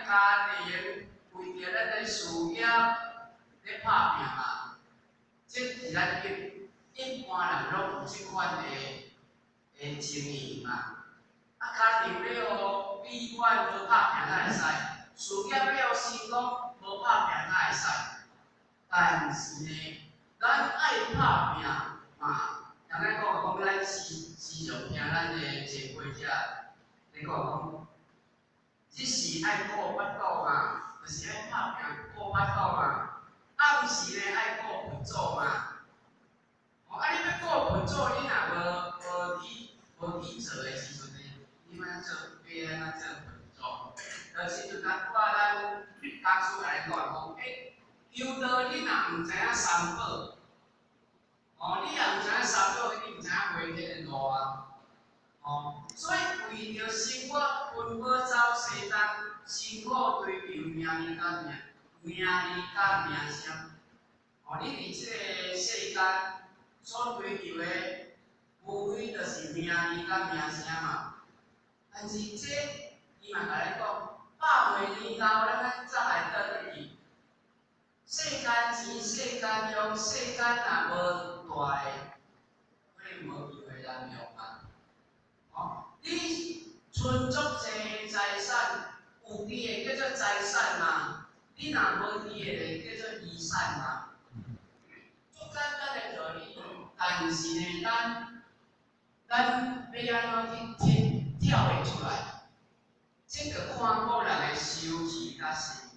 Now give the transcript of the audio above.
家庭，為著咱的事業咧拍拚嘛。這是咱一般人攏有這款的情形嘛。啊，家庭欲予美滿無拍拚哪會使？事業欲予成功無拍拚哪會使？但是呢，咱愛拍拚嘛。人咧講講，咱時時常聽咱的前輩者咧講講，日時愛顧腹肚嘛，就是愛拍拚顧腹肚嘛。暗時呢愛顧佛祖嘛。哦，啊，你欲顧佛祖，你若無去做的時陣呢，你欲按怎做？欲按怎做佛祖？就是陣咱看咱講師來講講，欸，求道你若毋知影三寶。哦，你若毋知影三寶，你毋知影回天的路啊！哦，所以為著生活奔波走西東，辛苦追求名利佮名聲。哦，你佇這个世間所追求的，無非就是名利佮名聲嘛。但是這，伊嘛共咱講，百歲年後，咱愛才來轉去。世間錢、世間用、世間若無大的，可能無機會難用啊。哦，你存足濟財產，有佇的叫做財產嘛，你若無佇的叫做遺產嘛。足簡單的道理，但是呢，咱欲按怎去體會出來？這個看個人的修持佮心。